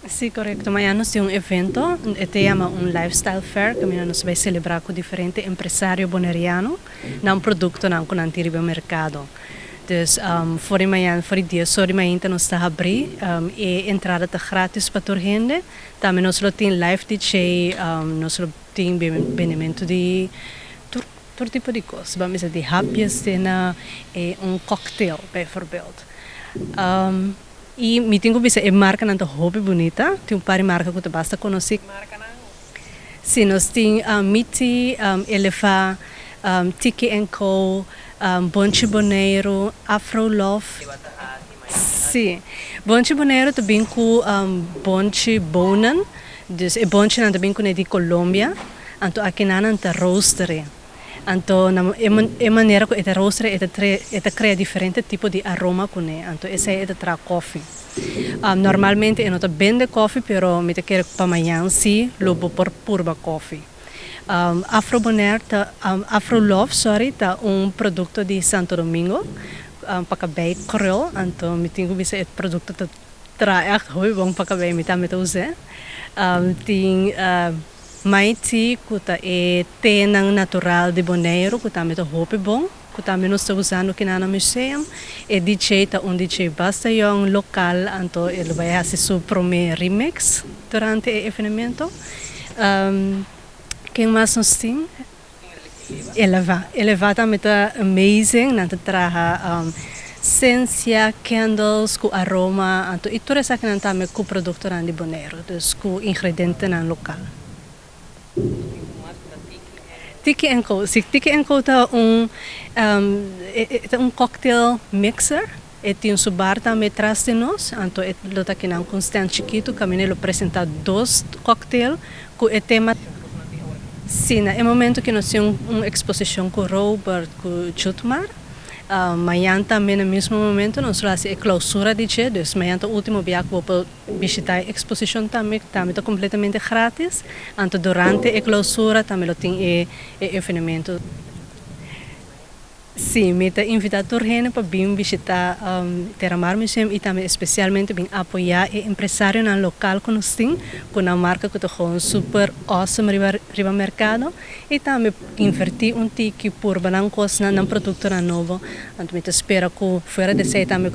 Si, correcto. Mañan nos tin un evento, e yama un lifestyle fair, cu nos ta bay celebra cu diferente empresario boneriano, nan producto nan cu nan tin riba mercado. Dus for di mañan, for di 10 or di mainta nos ta habri, e entrada ta gratis pa tur hende. Tambe nos tin live DJ, nos tin bendimento di tur tipo di cos. Ban bisa di hapjes na un cocktail bijvoorbeeld. Y mi tin cu bisa, e marca nan ta hopi bunita, tin un par di marca cu basta conoci. Si, nos tin Miti, Eleva, Tiki Co, Bonchi Boneiro, Afro Love. Si, Bonchi Boneiro tambe cu Bonchi Bonen, dus e bonchi nan tambe cu di Colombia, anto aki nan ta roaster. Anto, na e manera cu e ta roaster, e ta crea diferente tipo di aroma cune. Anto, esey ta traha koffie. Normalmente e no ta bende koffie, pero mi ta kere pa mañan si, lo bo por purba koffie. Afro Bonaire, ta, Afro Love, sorry, ta un producto di Santo Domingo, pa cabey krul. Anto, mi tin cu bisa, e producto ta traha echt heel bon pa cabey, mi tambe ta usa. Tin Mighty, cu ta e te natural di Bonaire, cu tambe ta hopi bon, cu tambe nos ta usando aki na museum. E DJ ta un DJ basta young, local, anto e lo bay haci su prome remix durante e evento. Ken mas nos tin? Eleva. Eleva tambe ta amazing, nan ta traha censia, candles, cu aroma, anto y tur esaki nan tambe cu producto di Bonaire, dus cu ingrediente nan local. Tiki Co. Si, Tiki Co ta un cocktail mixer. E tin su bar tambe tras di nos, anto e lo ta aki nan cu stand chikito, caminda lo presenta dos cocktail cu e tema. Si, na momento cu nos tin un exposicion cu Robert, cu Chutmar, mañan tambe na mesun momento nos ta haci clausura di dje, dus mañan ta ultimo dia cu bo bishita e exposicion tambe, tambe ta completamente gratis. Anto durante e clausura tambe lo tin e evento. Si, mi ta invita tur hende pa bin bishita Terramar Museum y tambe especialmente bin apoya e empresario nan local cu nos tin, cu nan marca cu ta gewoon super awesome riba mercado y tambe inverti un tiki purba nan cos nan producto nan nobo. Anto mi ta spera cu fuera di esey tambe.